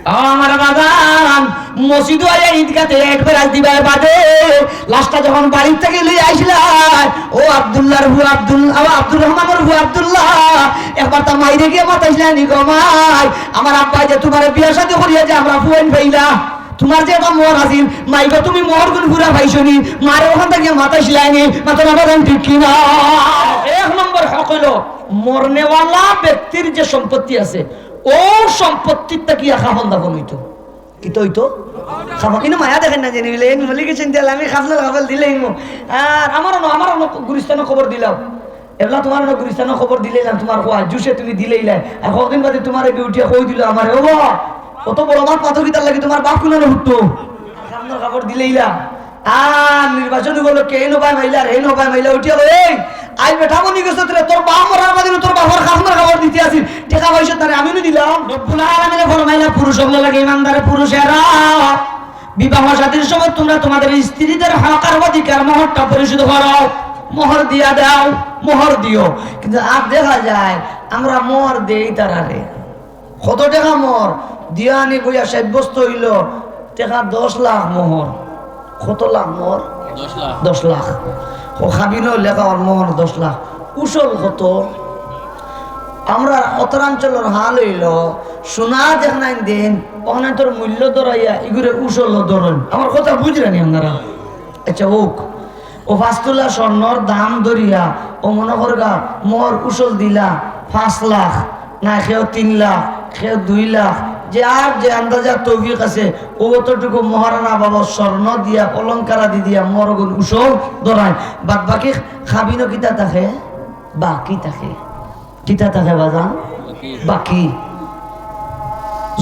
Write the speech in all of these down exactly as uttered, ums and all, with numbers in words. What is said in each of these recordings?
ও আমার বাজান, মসজিদো আইয়া ঈদগাতে এক বেরাজ দিবার বাদে লাশটা যখন বাড়ির থাকি লইয়া আইছলায়, ও আব্দুল্লাহর হু আব্দুল, ও আব্দুর রহমানর হু আব্দুল্লাহ, একবার তা মাইরে গিয়া মাতাইছলায় নি গো মাই, আমার আব্বায় যে তুমারে বিয়া শাদি করিয়া যে আমরা ফুয়াইন পাইলা, তুমার যে একটা মোহর আছিল, মাই গো তুমি মোহর গুন পুরা পাইছো নি, মারে অখান থাকি মাতাইছলায় নি, মাতো না বাজান, ঠিক কি না? এক নম্বর হক অইলো, মরনেওয়ালা ব্যক্তির যে সম্পত্তি আছে, ও সম্পত্তির থাকিয়া কাফন দাফন অইতো। কিতা অইতো? কাফন। ইনো মায়া দেখইন না জানি বলে, এই মলি গেছইন দিয়াল, আমি কাফনর কাপড় দিলাইমু। আর আমার অনো, আমার অনো গুরিস্তানো খবর দিলাও। এবলা তুমার অনো গুরিস্তানো খবর দিলাইলাম, তুমার খোয়া জুসে তুমি দিলাইলায়। আর কদিন বাদে তুমার এগু উঠিয়া কই দিলো আমারে, "ও বা, অত বড় মাত মাতো কিতার লাগি, তুমার বাপ কুনানো হুতো?" কাফনর কাপড় দিলাইলা। আর নির্বাচন অইলো, কে ইনো বায় মাইলা, আর হে ইনো বায় মাইলা, উঠিয়া কয়, "এই, আইজ বেটা মনি গেছত রে, তোর বাপ মরার বাদে তোর বাপর কাফনর কাপড় দিতে আছিল, টেকা পাইছত না রে, আমি নু দিলাম।" রব্বুল আলামিনে ফরমাইলা, পুরুষ অকলর লাগি, ইমানদার পুরুষেরা, বিবাহ শাদীর সময় তুমরা তুমাদের স্ত্রীদের হক আর অধিকার মোহরটা পরিশোধ করো, মোহর দিয়া দাও, মোহর দিও। কিন্তু আর দেখা যায় আমরা মোহর দেই তারারে। কত টেকা মোহর? দিয়া আনি বইয়া সাব্যস্ত অইলো, টেকা দশ লাখ মোহর। কত লাখ মোহর? দশ লাখ। দশ লাখ। ও কাবিনো লেখা অর মোহর দশ লাখ। উসল কত? আমরার উত্তরাঞ্চলর হাল অইলো, সোনা যেখানাইন দেইন, অখানাইন্তর মূল্য ধরাইয়া ইগুরে উসল ধরইন। আমার কথা বুঝরা নি আপনারা? আচ্ছা, অউক। ও পাঁচ তুলা স্বর্ণর দাম ধরিয়া, ও মনো করগা, মোহর উসল দিলা পাঁচ লাখ, না কেউ তিন লাখ, কেউ দুই লাখ, যে আর যে আন্দাজা তৌফিক আছে, ও অতটুকু মহারানা বাবা স্বর্ণ দিয়া, অলংকারাদি দিয়া মোহরগুন উসল ধরাইন। বাদ বাকি কাবিনো কিতা থাকে? বাকি থাকে। কিতা থাকে বাজান? বাকি।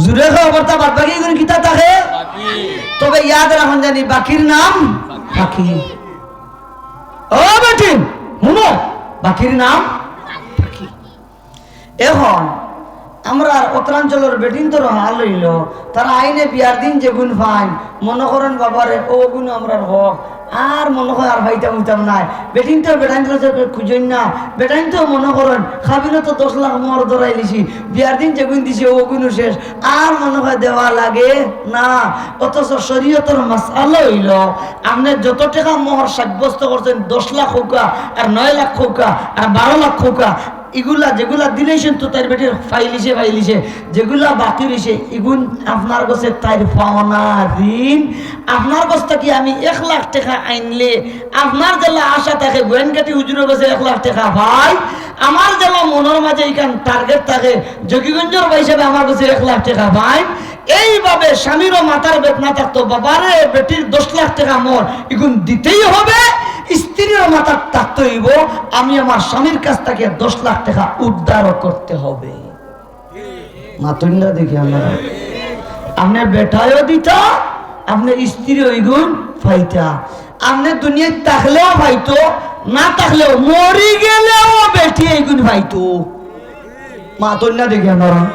জুরে কও বারতা, বাদ বাকি ইগুন কিতা থাকে? বাকি। তবে ইয়াদ রাখইন জানি, বাকির নাম বাকি। ও বেটিন, হুনো, বাকির নাম বাকি। এখন আমরার উত্তরাঞ্চলর বেটিন্তর হাল অইলো, তারা আইনে বিয়ার দিন যেগুন পাইন, মনো করইন বাবারে, অগুনও আমরার হক। আর মনো কয় আর পাইতাম অইতাম নায়। বেটিন্তর বেটাইন্তর কাছে খুঁজইন না, বেটাইন্তও মনো করইন, কাবিনো তো দশ লাখ মোহর ধরাইলিছি, বিয়ার দিন যেগুন দিছি অগুনও শেষ, আর মনো কয় দেওয়া লাগে না। অথচ শরীয়তর মাসআলা অইলো, আপনে যত টেকা মোহর সাব্যস্ত করছইন, দশ লাখ অউক্কা, আর নয় লাখ অউক্কা, আর বারো লাখ অউক্কা, ইগুলা যেগুলা দিলাইছইন তো তাইর বেটির পাইলিছে, পাইলিছে। যেগুলা বাকি রইছে, ইগুন আপনার গেছে তাইর পাওনা ঋণ। আপনার গেছ থাকি আমি এক লাখ টেকা আইনলে, আপনার যেলা আশা থাকে, গোয়েনকাটি হুজুরর গেছে এক লাখ টেকা পাই, আমার যেলা মনর মাঝে ইখান target থাকে, জকিগঞ্জর ভাই সাবে আমার গেছে এক লাখ টেকা পাই, এইভাবে স্বামীরও মাথার বেদনা থাকতো, বাবারে, বেটির দশ লাখ টেকা মোহর, ইগুন দিতেই হবে। স্ত্রীরও মাথাত থাকতো অইবো, আমি আমার স্বামীর কাছ থাকি দশ লাখ টেকা উদ্ধারও করতে হবে। মাতইন না দেখি আপনারা। আপনে বেটায়ও দিতা, আপনে স্ত্রীও ইগুন পাইতা। আপনে দুনিয়াত থাকলেও পাইতো, না থাকলেও, মরি গেলেও বেটিয়ে ইগুন পাইতো। মাতইন না দেখি আপনারা।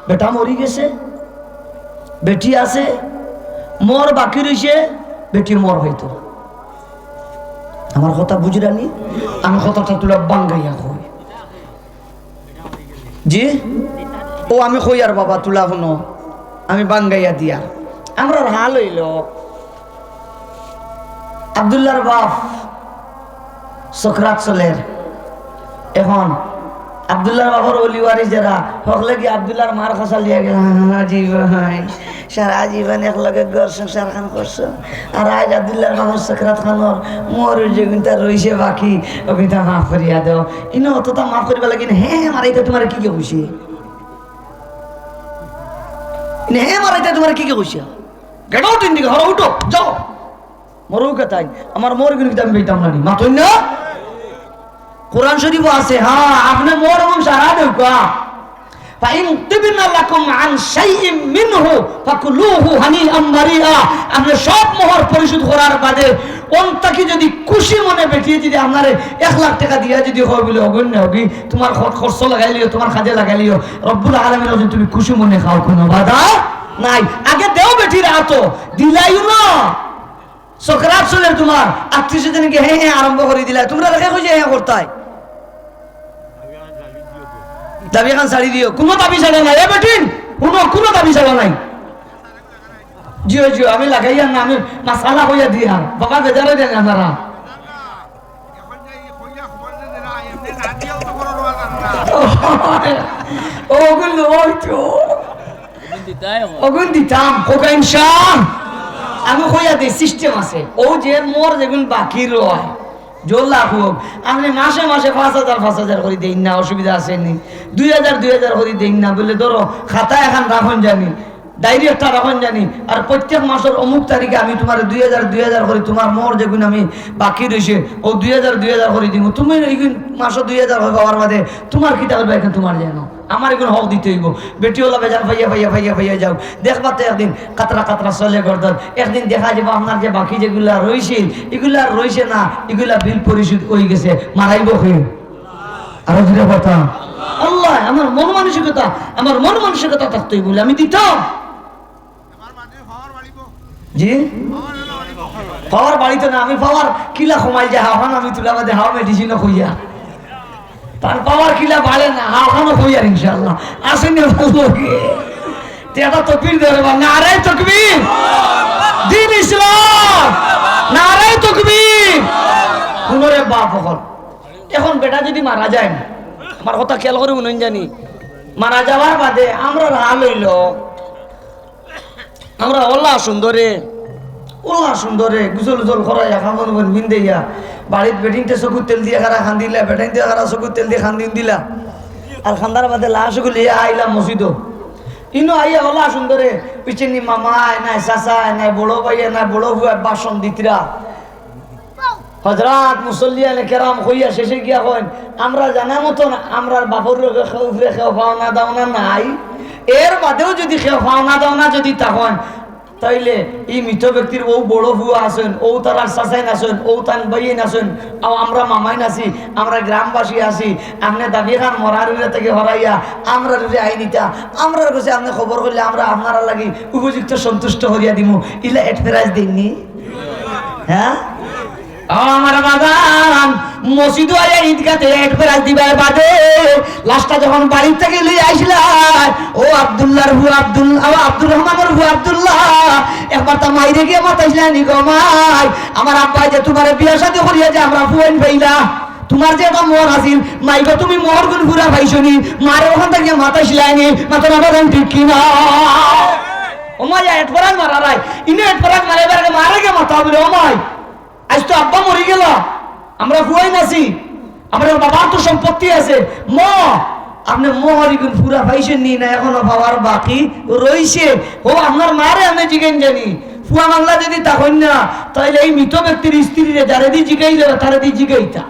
বেটা মরি গেছে, বেটি আছে, মোহর বাকি রইছে, বেটিয়ে মোহর পাইতো। আমার কথা বুঝরা নি? আমি কথাটা তুলা বাঙ্গাইয়া কই। জি? ও আমি কইয়ার বাবা তুলা হুনো, আমি বাঙ্গাইয়া দিয়ার। আমরার হাল অইলো, আব্দুল্লাহর বাপ সকরাত চলের। এখন আব্দুল্লাহর বাপর অলি ওয়ারিস যেরা, হকলে কি আব্দুল্লাহর মার কাছা লিয়া গেলা, "হাজি ভাই, সারা জীবন একলগে ঘর সংসার খান করছো, আর আইজ আব্দুল্লাহর বাপর সকরাত খানর মোহর যেগুনতা রইছে বাকি, অগুনতা মাফ করিয়া দেও।" ইনো অততা মাফ করিবার লাগি হে মারাইতে তুমারে কিগে কইছে? ইনো হে মারাইতে তুমারে কিগে কইছে? Get out in the, হরো উঠো, যাও। মরুক তাইন, আমার মোহর ইগুন কিতা আমি পাইতাম না নি? মাতইন না? কোরআন শরীফো আছে, হ্যাঁ, আপনে মোহর এবং সারা দেউক্কা। فإن طبن لكم عن شيء منه فكلوه هنيئا مريئا। আপনে সব মোহর পরিশোধ করার বাদে অন থাকি যদি খুশি মনে বেটিয়ে যদি আপনারে এক লাখ টেকা দিয়া যদি কয় বুলে, "অগুন না অগি, তুমার খর-, খরচ লাগাইলিও, তুমার কাজে লাগাইলিও, রব্বুল আলামিন অইছইন, তুমি খুশি মনে খাও, কুনু বাধা নাই।" আগে দেও বেটির আতো, দিলাইও না। সকরাত চলের তুমার, আত্মীয় স্বজনে কি হে হে আরম্ভ করি দিলা, তুমরারে কে কইছে হে করতায়? দাবি খান ছাড়ি দিও, কুনু দাবি ছাড়ে না। এ বেটিন, কোনো, কোনো দাবি চাওয়া নাই। জিও, জিও, আমি লাগাইয়ার না, আমি মাসালা কইয়া দিয়ার। বাবা বেজার অইয়া যাইন আপনারা। অগুন, ওই তো। অগুন দিতাম, কউক্কা ইনশা। আমি কইয়া দেই, system আছে। অউ যে মোর যেগুন বাকি রয়, জোর লাখ হোক, আপনে মাসে মাসে পাঁচ হাজার, পাঁচ হাজার করি দেইন না, অসুবিধা আছে নি? দুই হাজার, দুই হাজার করি দেইন না, বুলে ধরো, খাতা এখান রাখইন জানি, diary একটা রাখইন জানি, আর প্রত্যেক মাসর অমুক তারিখে আমি তুমারে দুই হাজার, দুই হাজার করি তুমার মোর যেগুন আমি বাকি রইছে, অউ দুই হাজার, দুই হাজার করি দিমু। তুমি এইগুন মাসো দুই হাজার করি পাওয়ার বাদে তুমার কিতা করবা, এখান তুমার যেন। আমার এগুন হক দিতে অইবো। বেটি অলা বেজার পাইয়া, পাইয়া, পাইয়া, পাইয়া যাও। দেখবা তো একদিন কাতরা কাতরা চলে গর্দন। একদিন দেখা যাইবো আপনার যে বাকি যেগুলা রইছিল, ইগুলা আর রইছে না, ইগুলা বিল পরিশোধ অইগেছে। মারাইবো কে? আরো জোরে কথা। আল্লাহ, আমার মন মানসিকতা, আমার মন মানসিকতা থাকতে অইবো, আমি দিতাম। জি? পাওয়ার বাড়িতো না, আমি পাওয়ার কিলা কমাইল যে হাওখান আমি তুলা বাদে হাও medicine-ও খাইয়া। তার পাওয়ার কিলা বাড়ে না, হাওখানও খাইয়ার ইনশাআল্লাহ। আসেনি ভালো লাগে। তে একটা তকবীর দেওয়া বা নারায়ে তকবীর। দিন ইসলাম। নারায়ে তকবীর। হুনো রে বাপ অকল। এখন বেটা যদি মারা যায়, আমার কথা খেয়াল করি হুনইন জানি, মারা যাওয়ার বাদে আমরার হাল অইলো, আমরা অলা সুন্দরে, অলা সুন্দরে, গোসল উসল করাইয়া, কাফন উফন পিন্দাইয়া, বাড়িত বেটিন্তে চকুর তেল দিয়া কারা কান্দিলা, বেটাইন্তে কারা চকুর তেল দিয়া কান্দিন দিলা। আর কান্দার বাদে লাশ গুলি আইলা মসজিদো। ইনো আইয়া অলা সুন্দরে, পিছেনি মামায় নাই, চাচায় নাই, বড় ভাইয়ে নাই, বড় ফুয়ায় ভাষণ দিতরা। হযরত মুসল্লিয়ানে কেরাম কইয়া শেষে গিয়া কইন, "আমরা জানা মতন আমরার বাপর উপরে কেউ পাওনা দাওনা নাই, এর বাদেও যদি কেউ পাওনা দাওনা যদি থাকইন, তাইলে ই মৃত ব্যক্তির অউ বড় ফুয়া আছইন, অউ তারার চাচাইন আছইন, অউ তান ভাইয়াইন আছইন, অউ আমরা মামাইন আছি, আমরা গ্রামবাসী আছি, আপনে দাবি খান মরার উরে থাকি হরাইয়া আমরার উরে আইন ইতা, আমরার গেছে আপনে খবর করলে আমরা আপনারার লাগি উপযুক্ত সন্তুষ্ট করিয়া দিমু।" ইলা advice দেইন নি? হ্যাঁ? ও আমার বাজান, মসজিদো আইয়া ঈদগাতে advice দিবার বাদে, লাশটা যখন বাড়ির থাকি লইয়া আইছিলা, ও আব্দুল্লাহর ফুয়া আব্দুল-, ও আব্দুর রহমানর ফুয়া আব্দুল্লাহ, একবার তা মাইরে গিয়া মাতাইছিলা নি গো মাই, আমার আব্বায় যে তুমারে বিয়া শাদী করিয়া যে আমরা ফুয়াইন পাইলা, তুমার যে একটা মোহর আছিল, মাই গো তুমি মোহর গুন পুরা পাইছো নি, মারে অখান থাকি মাতাইছিলা নি, মাতো না বাজান ঠিক কি না? ও মাই, advice মারারায়, ইনো advice মারাইবার আগে মারে গিয়া মাতা বুলে, ও মাই, আইজ তো আব্বা মরি গেলা, আমরা ফুয়াইন আছি, আমরার বাবার তো সম্পত্তি আছে। ম, আপনে মোহর ইগুন পুরা পাইছইন নি না এখনো পাওয়ার বাকি রইছে? ও আপনার মারে আপনে জিগাইন জানি। ফুয়া মাংলা যদি থাকইন না, তাইলে এই মৃত ব্যক্তির স্ত্রীরে যারেদি জিগাইলে, তারেদি জিগাইতা।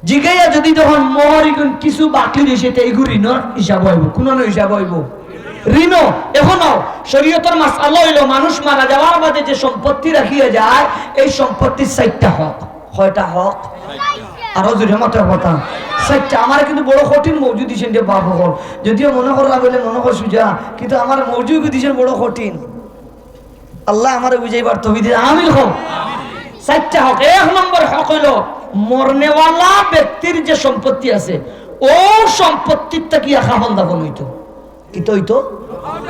জিগাইয়া যদি তখন মোহর ইগুন কিছু বাকি রইছে, তে ইগু ঋণর হিসাব অইবো, কুনু হিসাব অইবো। ঋণ। অখনো শরীয়তর মাসআলা অইলো, মানুষ মারা যাওয়ার বাদে যে সম্পত্তি রাখিয়া যায়, এই সম্পত্তির চাইরটা হক। কয়টা হক? আরো জোরে মাতো কথা। চাইরটা। আমারে কিন্তু বড় কঠিন মৌজু দিছইন রে বাপ অকল। যদিও মনো কররা বলে মনো কর সুজা, কিন্তু আমার মৌজু দিছইন বড় কঠিন। আল্লায় আমারে বুঝাইবার তৌফিক দিন। আমিন কও। চাইরটা হক। এক নম্বর হক অইলো মরনেওয়ালা ব্যক্তির যে সম্পত্তি আছে, অউ সম্পত্তির থাকিয়া কাফন দাফন অইতো। কিতা অইতো?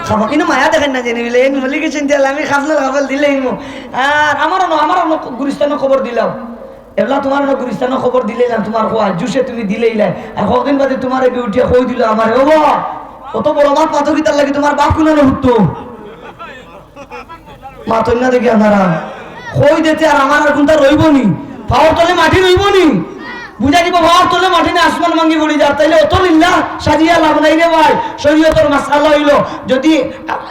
কাফন। ইনো মায়া দেখাইন না জানি বুলে, এই নলি গেছইন দিয়া আমি কাফনর কাপড় দিলাইমু। আর আমার অনো, আমার অনো গুরিস্তানো কবর দিলাও। এবলা তুমার অনো গুরিস্তানো কবর দিলাইলাম, তুমার কওয়া জুশে তুমি দিলাইলায়। আর কয়দিন বাদে তুমার এগু উঠিয়া কই দিলো আমারে, "ও বা, অত বড় মাত মাতো কিতার লাগি, তুমার বাপ কুনানো হুতো?" মাতইন না দেখি আপনারা। কই দিতে আর আমার আর কুনটা রইবো নি? পাওর তলে মাটি রইবো নি? বুঝা দিবো, পাওর তলে মাটি না, আসমান ভাঙ্গি পড়ি যার। তাইলে অত লীলা সাজিয়া লাভ নাই রে ভাই। শরীয়তর মাসআলা অইলো, যদি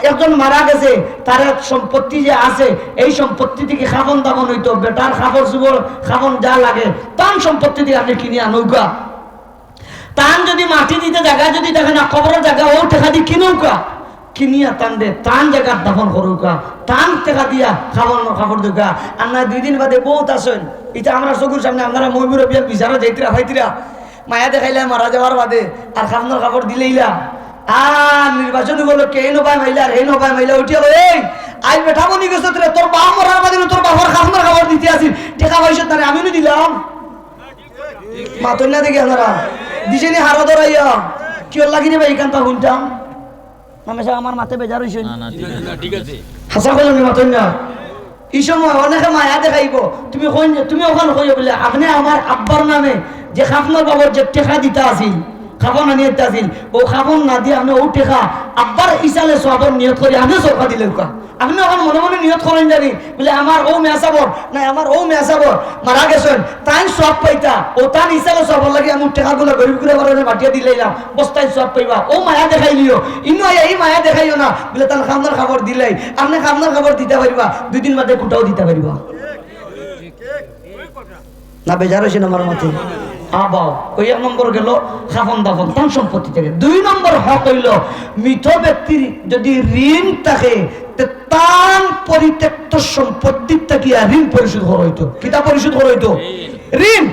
একজন মারা গেছে, তার এক সম্পত্তি যে আছে, এই সম্পত্তি থাকি কাফন দাফন অইতো, বেটার কাপড় চোপড়, কাফন যা লাগে, তান সম্পত্তি থাকি আপনে কিনিয়া আনউক্কা। তান যদি মাটি দিতে জাগা যদি থাকে না, কবরর জাগা অউ টেকা দি কিনউক্কা, কিনিয়া তানরে তান জাগাত দাফন করউক্কা, তান টেকা দিয়া কাফনর কাপড় দেউক্কা। আর না দুই দিন বাদে বউত আছইন, ইতা আমরার চকুর সামনে আপনারা ময়মুরব্বিয়ান বিচারো যাইতরা পাইতরা, মায়া দেখাইলা মারা যাওয়ার বাদে, আর কাফনর কাপড় দিলাইলা, আর নির্বাচন উপলক্ষে এইন অবায় মাইলা আর হেইন অবায় মাইলা উঠিয়া কয়, "এই, আইজ বেটা বনি গেছত রে, তোর বাপ মরার বাদে তোর বাপর কাফনর কাপড় দিতে আছিল, টেকা পাইছত না রে, আমিও দিলাম।" মাতইন না দেখি আপনারা। দিছে নি হারো ধরাইয়া। কিওর লাগি রে ভাই, ইখানতা হুনতাম। না মেশা, আমার মাতে বেজার অইছইন। না, না, ঠিক আছে। ঠিক আছে। হাছা কইলাম নি, মাতইন না। ই সময় অনেকে মায়া দেখাইবো, তুমি কইন যে, তুমি অখান কইও বুলে, আপনে আমার আব্বার নামে যে কাফনর বাবদ যে টেকা দিতা আছিল, কাফন আনিয়া দিতা আছিল, অউ কাফন না দিয়া আপনে অউ টেকা আব্বার ইসালে সওয়াবর নিয়ত করি আপনে সদকা দিলাউক্কা। আপনে অখান মনে মনে নিয়ত করইন জানি, বুলে, আমার অউ মেসাবর, না, আমার অউ মেসাবর মারা গেছইন, তাইন সওয়াব পাইতা, অউ তান ইসালে সওয়াবর লাগি আমি টেকাগুলা গরিব গুরবার বাটিয়া দিলাইলাম, বস্তায় সওয়াব পাইবা, অউ মায়া দেখাইলিও। ইনো আইয়া ই মায়া দেখাইও না, বুলে, তান কাফনর কাপড় দিলাই, আপনে কাফনর কাপড় দিতা পারবা, দুই দিন বাদে কুটাও দিতা পারবা। না বেজার অইছইন আমার মাতে? আবাও, অউ এক নম্বর গেল কাফন দাফন, তান সম্পত্তি থাকি। দুই নম্বর হক অইলো, মৃত ব্যক্তির যুদি ঋণ থাকে, তে তান পরিত্যক্ত সম্পত্তি থাকিয়া ঋণ পরিশোধ করা অইতো। কিতা পরিশোধ করা অইতো? ঋণ।